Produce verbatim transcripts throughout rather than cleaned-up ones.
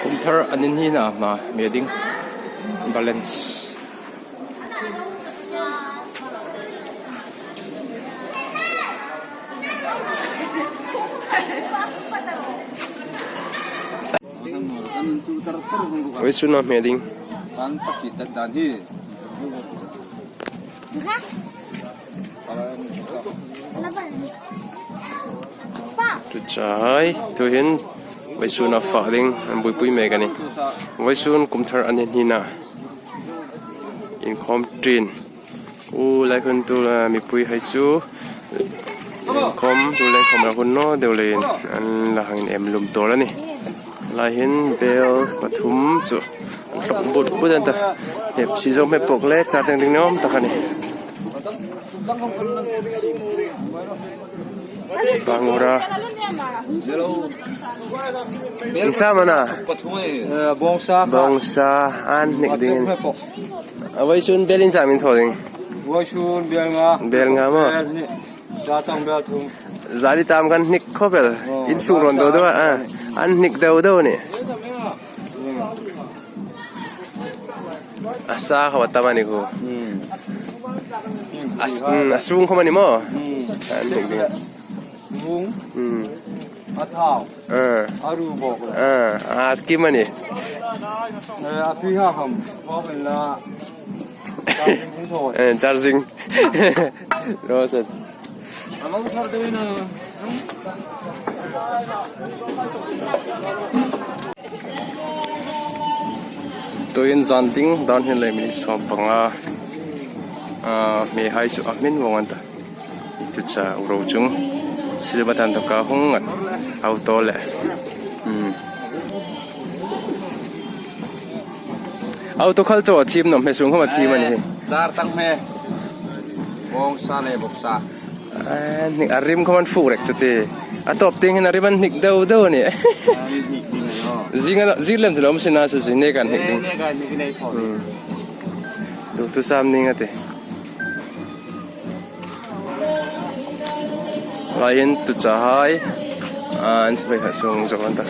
Kum thar an ni hni na hma hme ding. Balance. Vawisun a hme ding. Ang pasit tak dan hi. Tuchai, tuhin vawisun a fak ding, an buoipui mek a nih. Vawisun kum thar an ni hni na. Inkhawm ṭin. U lai hun tu la mipui hai chu. Inkhawm, tu leng khawm la hun naw deu leiin. An la hang inhmel lum tawl a nih. Lai hin bel pathum chu an hlawk but but an ta. Hep si zo hme pawk le cha teng ding ni awm tak a nih. Bangura. Ieng sam a na? Eh, bawngsa. Bawngsa, an hnik ding. A vawisun bel ieng sam in thaw ding? Vawisun bel nga. Bel nga maw? Bel hni. Za tang bel thum. Zari tam kan hnik khawp el. Oh, in suk rawn do do a. An hnik do do ni. Hmm. A sa khawm a tam a ni khu. Hmm. A s-, hmm, a sung khawm a ni maw? Hmm. An hnik ding. Vung. Hmm. A thau. Ah. A ru bawk la. Ah, a kim a ni. Eh, a phi ha kham. Bawk la. Charging hung thaw. Eh, charging. Ro sat. A lo thar deuh na. Tuhin zan ding dan hin le minute sawm panga, ah, hme hai chu a hmin vawng an ta. Tucha u ro chung. Silva tan to ka hung an. Auto le. Hmm. Auto khal chaw a thim nawh, hme sung khawm a thim a ni hi. Char tang hme. Bawngsa le bawngsa. A hnik, a rim khawm an fuk rek chu ti. A tawp tieng hin a rim an hnik deu deu a ni. A hnik ding a ni aw. Zing a, zing lem chu lo awm sin a, chu zing nek an hnik ding. Nek an hnik ding a ni thaw. Hmm. Tu, tu sam ning a ti. Lai hin tucha hai, a, an sipai kha sung zo an ta.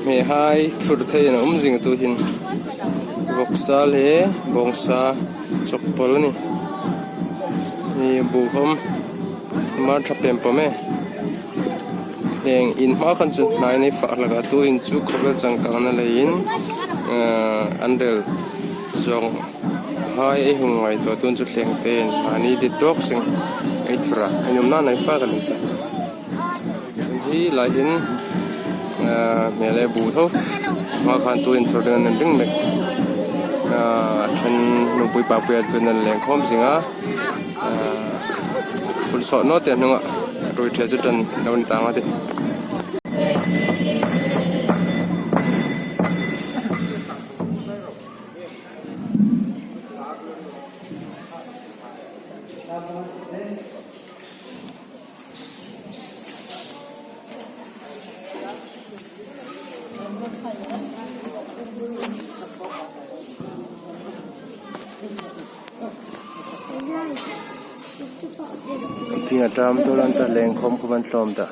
Hme hai thur thei an um zing tu hin. Vawksa le bawngsa chawk pal a ni. Hi bu khawm. Mar tha pem pawm e. Eng in hma khan chu hnai nei fak hlak a, tuhin chu khawvel changkang na leiin, eh, an rel zawng hai ei hung ngaituo, tun chu thleng tein mani dit dawk seng ei thur a, ei nuom na nei fak a ni ta. Hi lai hin, eh, hme le bu tho hma khan tuhin thur ding an ring mek. Eh, a ṭhen nupui papui a tuhin an leng khawm zing a. Hun sawt naw te hnunga ruoi ṭhe chu ṭan lo ni tang a tih. Thing a ṭam tu lan ta leng khawm khawm an tlawm ta.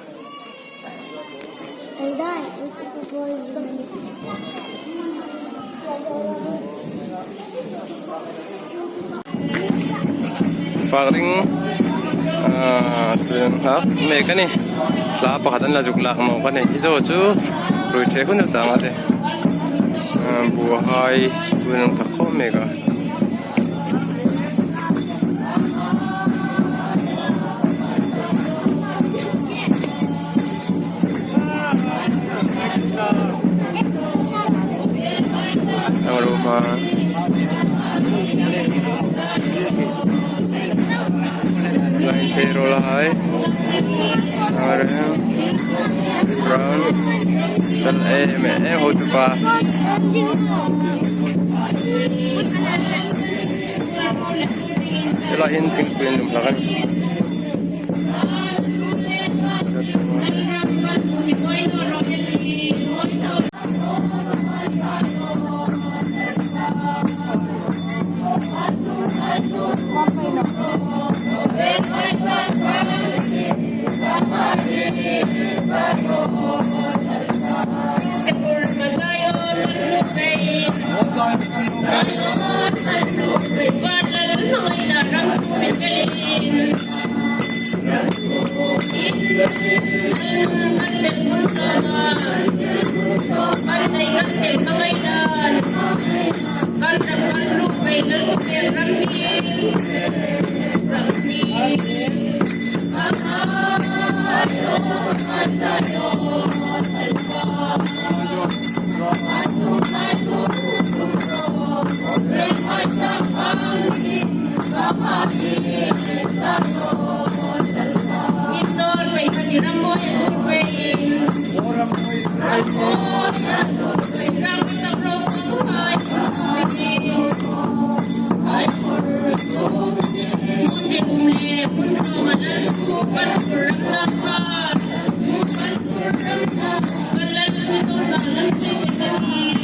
Fak ding, ah, tun hak mek a ni. Hla pakhat an la zuk lak mawk a ni. Hi zo chu ruoi ṭhe khun el tang a tih. Ah, buhai tun an tak khawm mek a. Ang ro hma. Line payroll hai. Sareng. Brown. Sal e me e hotupa. Ela hin thingpui an lum hlak a ni.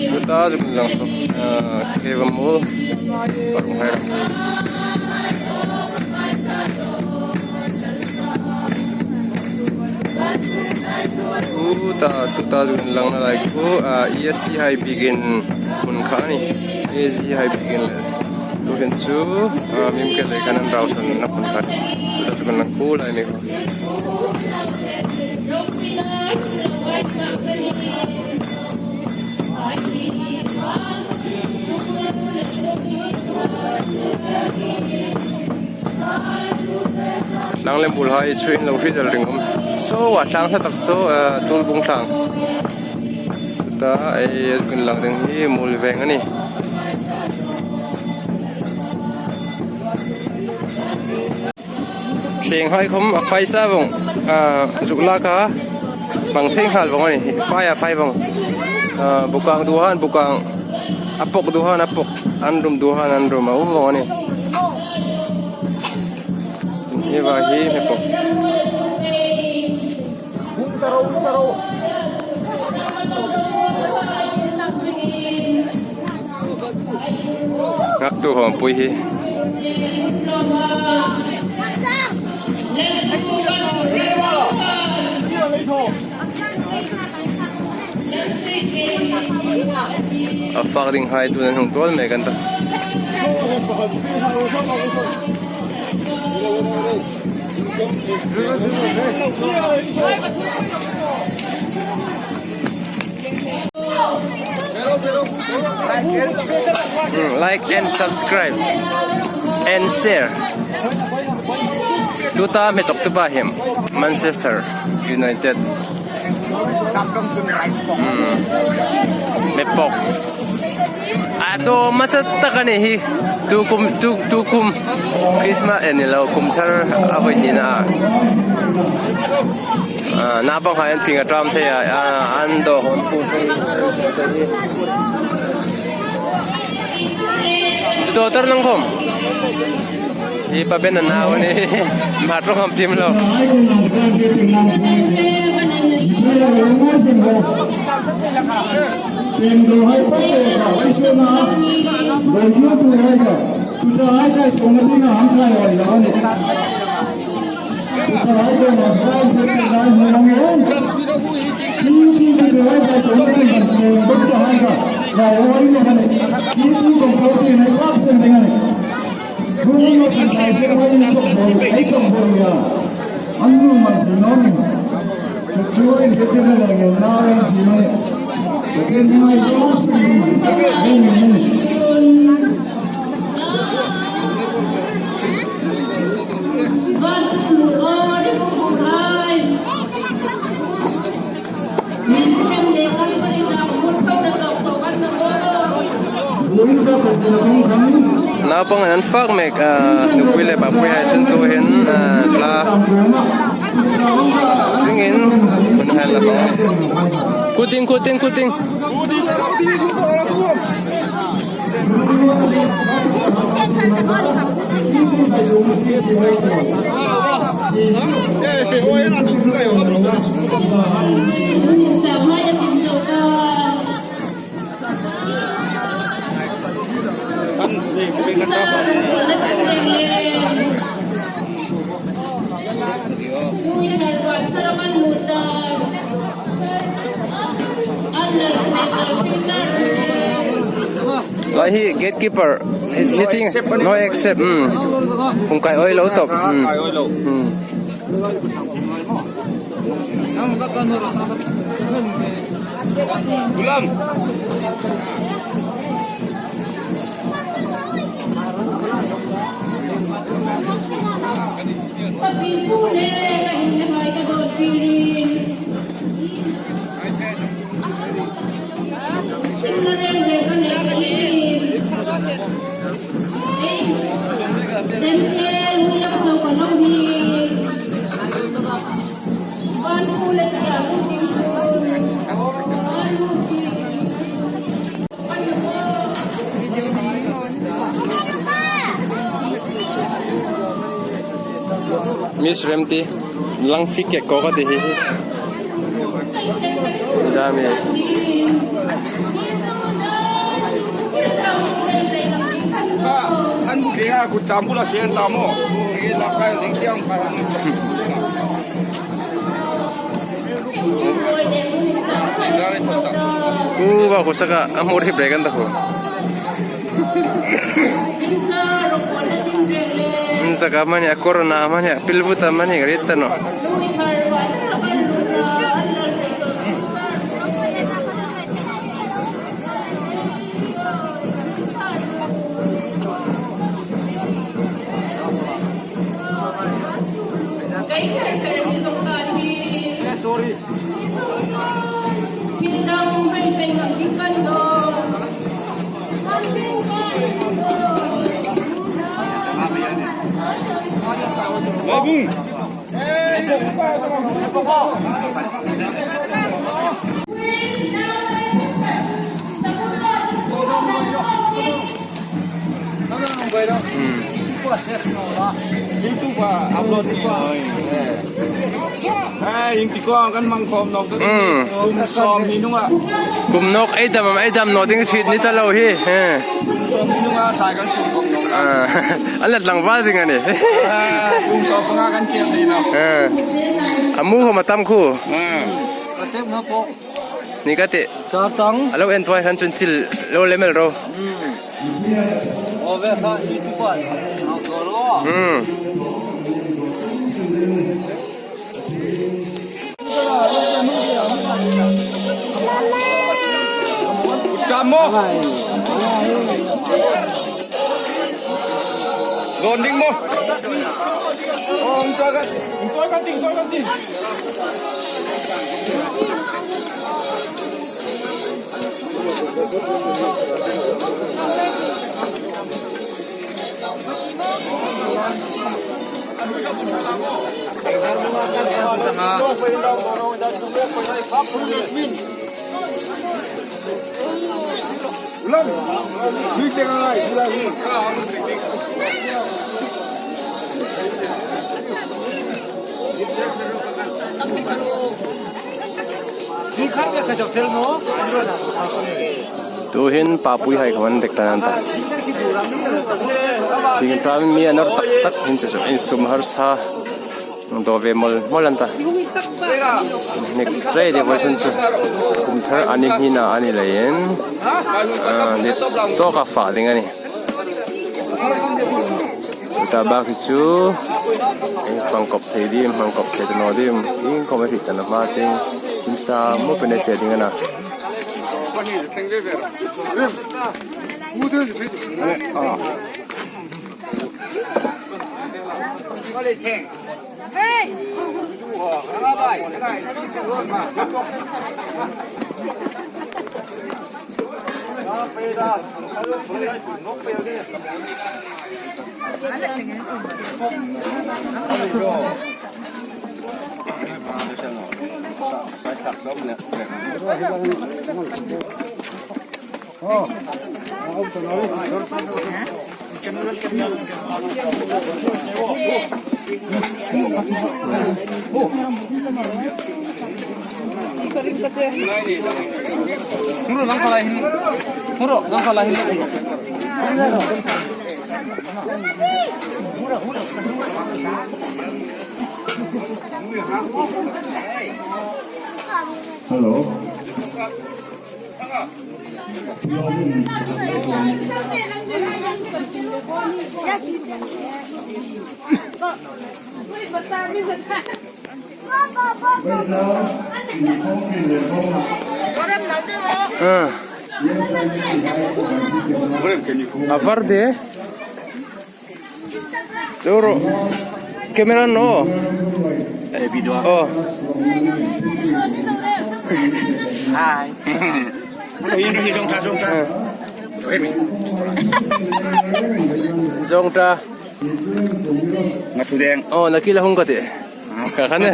Tuta zuk inlang suok, ah, Keva Mall, paruk hai ram. Tuta, tuta zuk inlang na lai khu, ah, A S C hai biekin hmun kha a nih. A S C hai biekin le. Tuhin chu, ah, mim ke le kan an rausan na hmun kha. Tuta zuk inlang khu lai ni khu. Tlang lem bul hai chu in lo hriet el ring um. Saw a tlang hla tak saw, eh, Tulbung tlang. Ta ei kan lang ding hi Muolveng a nih. Thleng hai khom a fai sa vong, ah, zuk la ka bang thei nghal vong a nih, fai a fai vong. Ah, bukang duhan bukang, a pok duhan a pok, an rum duhan an rum a um vong a nih. Hi va hi me pok. Ngaktu hawmpui hi. A fak ding hai tu nan hung tuol mek an ta. Hmm, like and subscribe and share. Tuta me chawktu pa hi Manchester United. Hmm. Me pok. A daw hmasa tak a ni hi. Tukum, tu, tukum Christmas, eh, ni lo, kum thar a vawi tina. Ah, naupang hai an ping a ṭam thei a, ah, an daw hon pu thei. Chu daw tar nang khom. Hi pa ben a nau ni. Ma ṭawng ham tim lo. Naupang an fak mek, ah, nupui le papui hai chun tuhin, ah, tla zingin hun hai la bang. Kuting, kuting, kuting. Lai hi gatekeeper, hi, hi ting, no accept, hmm. Hung kai oi lo tawp, hmm. Kai oi lo. Hmm. Gulam. Miss Remti, lang fik ke ko ka ti hi. Dami. An bu ke a ku tam bu la sien ta mo. Ke la ka ling tiang ka. Ku ba ku saka amur hi break an ta ku. Saka mani a corona mani a pilvuta mani gari ta no. Sorry. Hmm. YouTube a upload ni. Eh, in ti ko kan mang khom nawk. Hmm. Kum sawm ni nunga. Kum nawk ei dam am ei dam naw ding hriet ni ta lo hi. Eh. Kum sawm ni nunga sai kan sum khom nawk. Ah, an la tlang val zing a nih. Ah, kum sawm panga kan thiam ni naw. Ah. A mu khom a tam khu. Ah. Ni ka ti. Char tang. A lo en tuai khan chun chil lo le mel ro. Hmm. Over kha i tu pa. Nau to lo. Hmm. Chamo. Don ding mo. Oh, un toga, un toga ting, toga ting. Ulam. Lui te ngai, ulam. Lui khat ka chok fel no. Tuhin papui hai khaman dek ta nan ta. Ting pram mi a nawr tak tak hin chu chu insum harsa. Daw ve mawl mawl an ta. Mek trei de voi sun chu. Kum thar a ni hni na a ni leiin. Ah, ni tawka fak ding a nih. Ta bak hi chu. Hmang kop thei dim, hmang kop thei ta naw dim. Iengkhom a hriet ta naw hma ting. Kimsa mo pene fe ding a na. Ah. Hmuro, nang kala hin. Hmuro, nang kala hin. Hello. A var de. Choro. Camera no. Eh, video. Oh. Hi. Zongta. Zongta. Nga thu deng. Oh, na kila hung ka ti. Ka khan.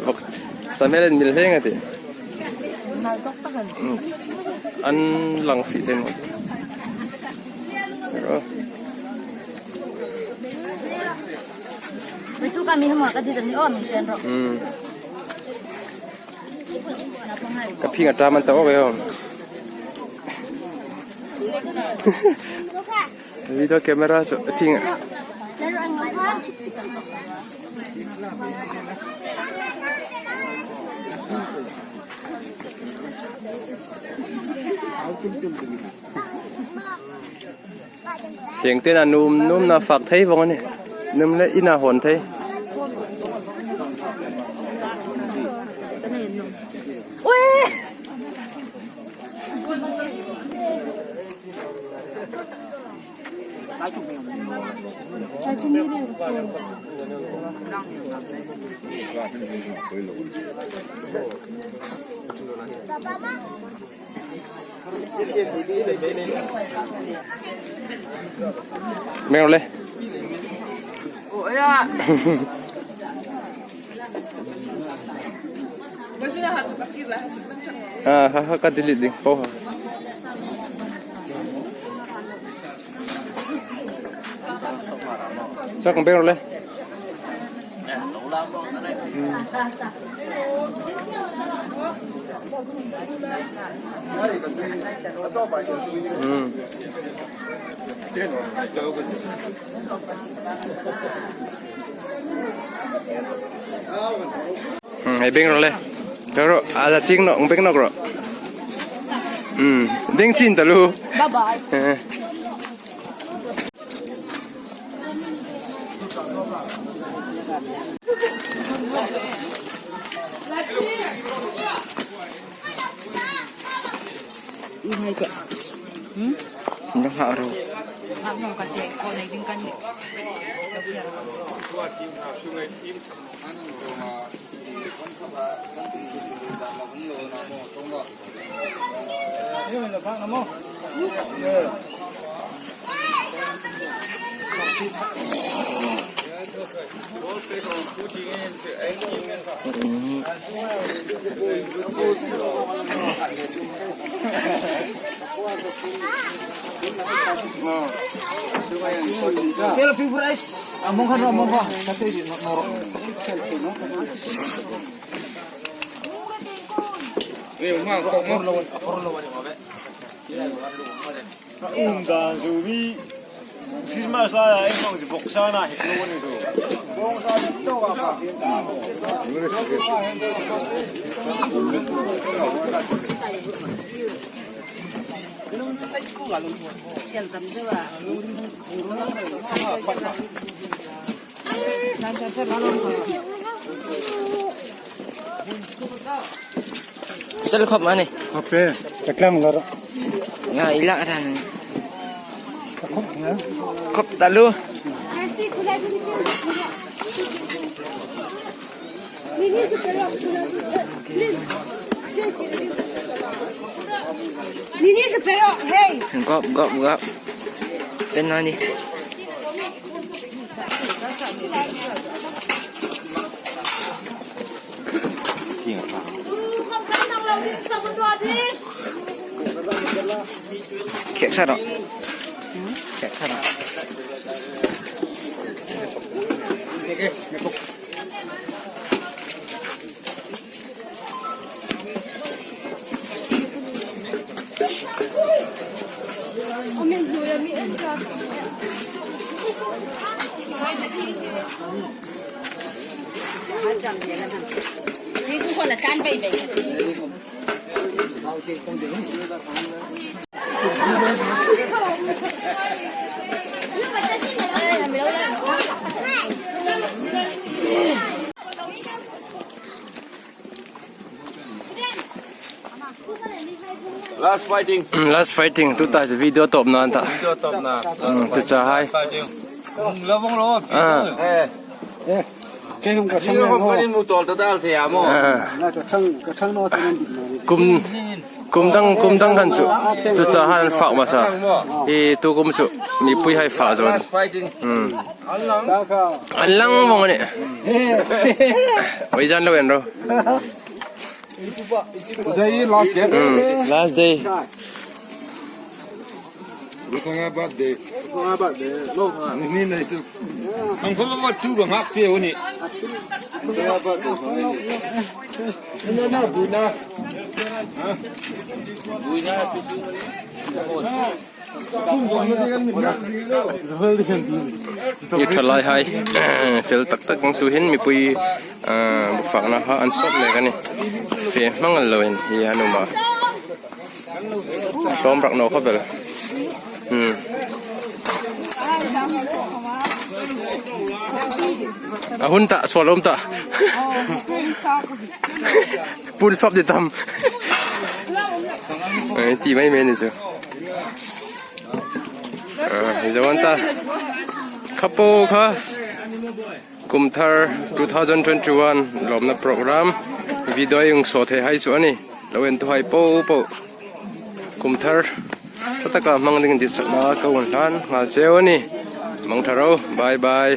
Box. Samel mil heng a ti. An lang fi ten. Mai tu ka mi hamo ka ti dan ni o min sen ro. Hmm. Ka phi nga ta man ta o ke hom. Video camera so phi nga. Tieng ten a num, num na fak thei vong a ni. Num le ina hon thei. Ui! Meng le. Ah, ha, ha, ka delete ding po ha. Sak beng le. Hmm. Hmm, hei beng ro le. Beng ro, a la ching no, beng no ro. Hmm, beng chin ta lu. Bye bye. Eh. Ih, hai ka. Hmm? Nda ha ro. Tel pi burai. Among kan among kan. Satu di noro. Eh, ma, kok, ma. Um, dan zu mi. Christmas la, eh, mong di bok sa na, hek lo ni zu. Sel khop mani. Khop pe, ka tlang lo. Nga ila ran. Khop na. Khop talu. Nini se pero, hey. Gop, gop, gop. Pen na ni. Khek sa ro. Khek sa ro. Last fighting. Last fighting. Tuta video tawpna an ta. Video tawpna. Hmm, tu cha hai. Fighting. Lo vong lo. Ah. Eh. Eh. Kei hum ka chang. Video no. Company mu tol ta dal thei a maw. Ah. Na ka chang, ka chang no ta nan dik na. Kum, kum dang, kum dang khan chu. Tu cha hai an fak masa. Hi tu kum chu. Mipui hai fak zo. Last fighting. Hmm. An lang vong a nih. Oi zan lo en ro. Today last day. Hmm, last day. Rutanga birthday. Rutanga birthday. Lo ha. Ni nei tu. Ang fa ba tu ga ngak che u ni. Rutanga birthday. Ni na bu na. Ha? Bu na tu tu. Hi thalai hai, fel tak tak ang tu hin mipui, ah, bu fakna kha an sawt mek a nih. Fe hmang lo in hi an um a. Hlawm rak naw kha bel. Hmm. A hun ta, sual um ta. Pun sawp di tam. Ai, ti mai mai ni chu. Ah, hi zawan ta. Kha po kha. Kum thar two thousand twenty-one lawmna program. Video a hung saw thei hai chu a nih. Lo en tu hai po po. Kum thar. Tata ka hmang ding ditsakna ka hun hlan ngal cheu a nih. Hmang tha ro. Bye bye.